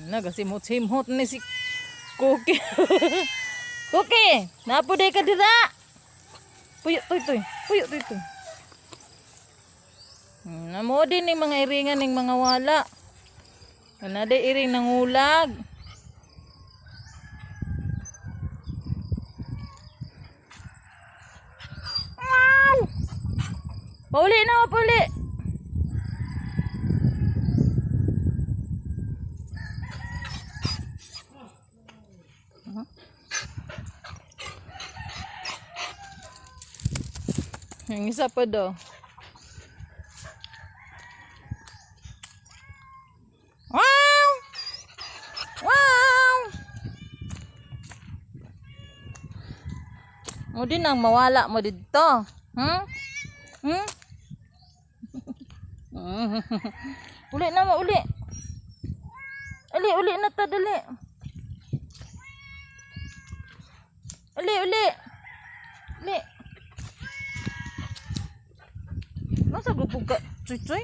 Nagasimhot-simhot ni si Cookie. Cookie, napuday ka dira. Puyo tuy tuy. Puyo tuy tuy. Namo din ning mga iringan ning mga wala. Kanada iring nangulag. Wow! Pauli na, pauli. Yung isa pa do. Wow! Wow! Mo din ang mawala mo dito. Hmm? Hmm? Uli na mo, uli. Uli, uli na ta, dali. Uli, uli. Uli. Nasa grupog ka, chuy chuy?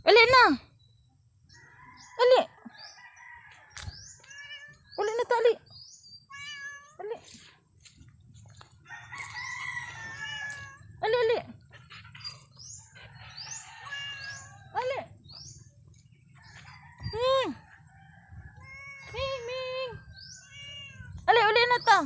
Uli na. Uli. Uli na ta, uli. Uli. Uli, uli. Uli. Ming. Ming, Ming. Ali, uli na ta.